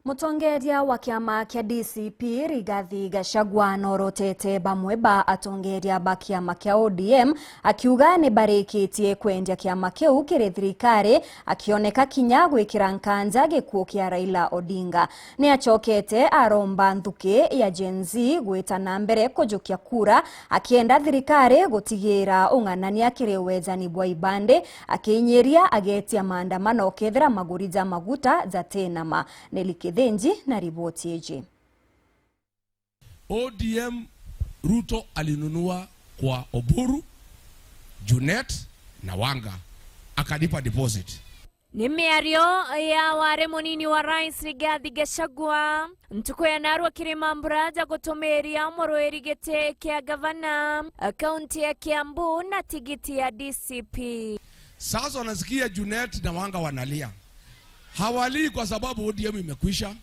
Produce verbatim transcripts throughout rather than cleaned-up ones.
Mutongeria wa kiama kia D C P, Rigathi Gachagua, norotete bamwe ba atongeria ba kiama kia O D M, akiuga ni barikitie kwendia kiama kiu kiri thirikari, akioneka kinya gwikira nkanja gikuu kia Raila Odinga. Ni acokete aromba nthuki ya Gen Z gwita na mbere kujukia kura, akienda thirikari gutigira ung'anania kiri wejani bwa ibandi, akiinyiria agetia maandamano kethira maguri ja maguta jati na ma. Nelly Kithinji na riboti iji. O D M, Ruto alinunua kwa Oburu, Junet na Wanga, akalipa deposit. Ni miario ya wari munini wa rais Rigathi Gachagua ntuku ya narua kiri mambura ja gutumiria muruiri giti kia gavana, kaunti ya Kiambu na tigiti ya D C P. Sasa wanasikia Junet na Wanga wanalia. Hawalii kwa sababu O D M imekwisha.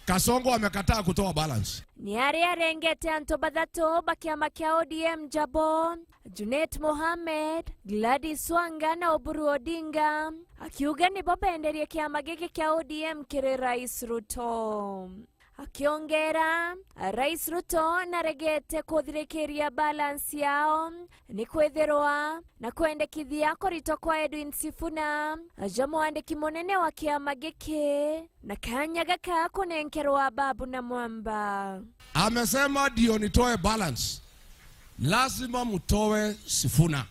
Kasongo amekataa kutoa balance. Ni aria arengete antu bathatu ba kiama kia O D M jabo, Junet Mohamed, Gladys Wanga na Oburu Odinga, akiuga nibo benderie kiama giki kia O D M kiri Rais Ruto. Akiongera, Rais Ruto naregete kuthirikiria balance yao, ni kwithirwa na kwendekithia kuritwa kwa Edwin Sifuna ja mwandiki munene wa kiama giki, na kanya gaka kunenkerwa Ababu na Mwamba. Amesema ndio nitoe balance, lazima mtoe Sifuna,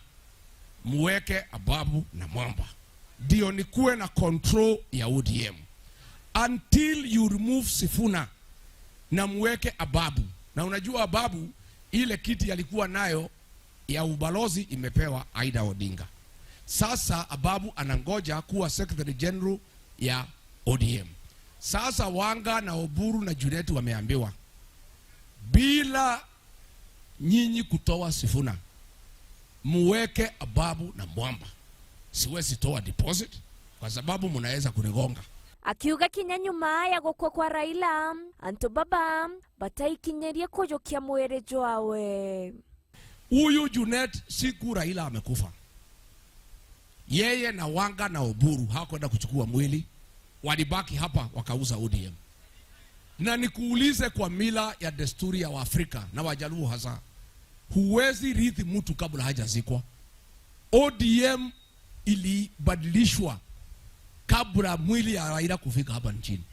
muweke Ababu na Mwamba, ndio nikuwe na control ya O D M. Until you remove Sifuna na muweke Ababu. Na unajua Ababu, ile kiti alikuwa nayo ya ubalozi imepewa Aida Odinga. Sasa Ababu anangoja kuwa Secretary General ya O D M. Sasa Wanga na Oburu na Junet wameambiwa, bila nyinyi kutoa Sifuna, muweke Ababu na Mwamba. Siwezi toa deposit kwa sababu mnaweza kunigonga. Akiuga kinya nyuma ya gukua kwa Raila, antu baba bataikinyirie kujukia mwiri jwawe. Huyu Junet, siku Raila amekufa, yeye na Wanga na Oburu hawakwenda kuchukua mwili, walibaki hapa wakauza O D M. Na nikuulize, kwa mila ya desturi ya Waafrika na Wajaluo hasa, huwezi rithi mtu kabla hajazikwa. O D M ilibadilishwa kabla mwili ya Raila kufika hapa nchini.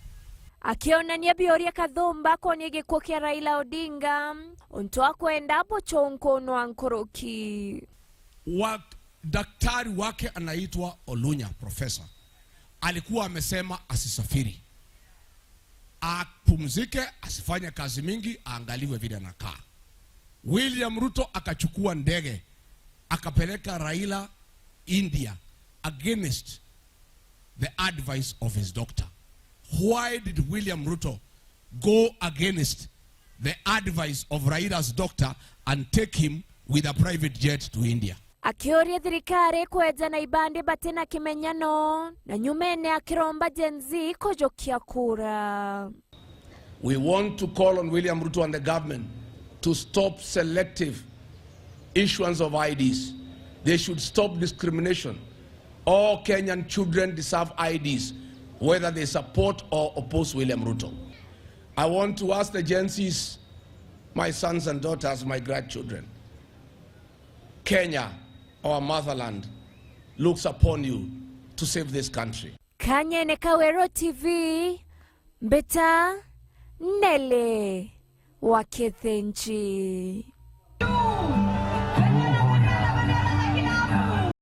Akionania biuria kathumba konie gikuo kia Raila Odinga, untu akwenda buchunkunwa nkuruki. Wa daktari wake anaitwa Olunya, professor, alikuwa amesema asisafiri, apumzike, asifanye kazi mingi, aangaliwe vile anakaa. William Ruto akachukua ndege, akapeleka Raila India against the advice of his doctor. Why did William Ruto go against the advice of Raila's doctor and take him with a private jet to India? Akiuria thirikari kweja na ibandi bati na kimenyano, na nyumene akiromba Gen Z kujukia kura. We want to call on William Ruto and the government to stop selective issuance of I Ds. They should stop discrimination. All Kenyan children deserve I Ds, whether they support or oppose William Ruto. I want to ask the Gen Zs, my sons and daughters, my grandchildren, Kenya, our motherland, looks upon you to save this country. Kanyene ka Weru T V, mbita Nelly wa Kithinji.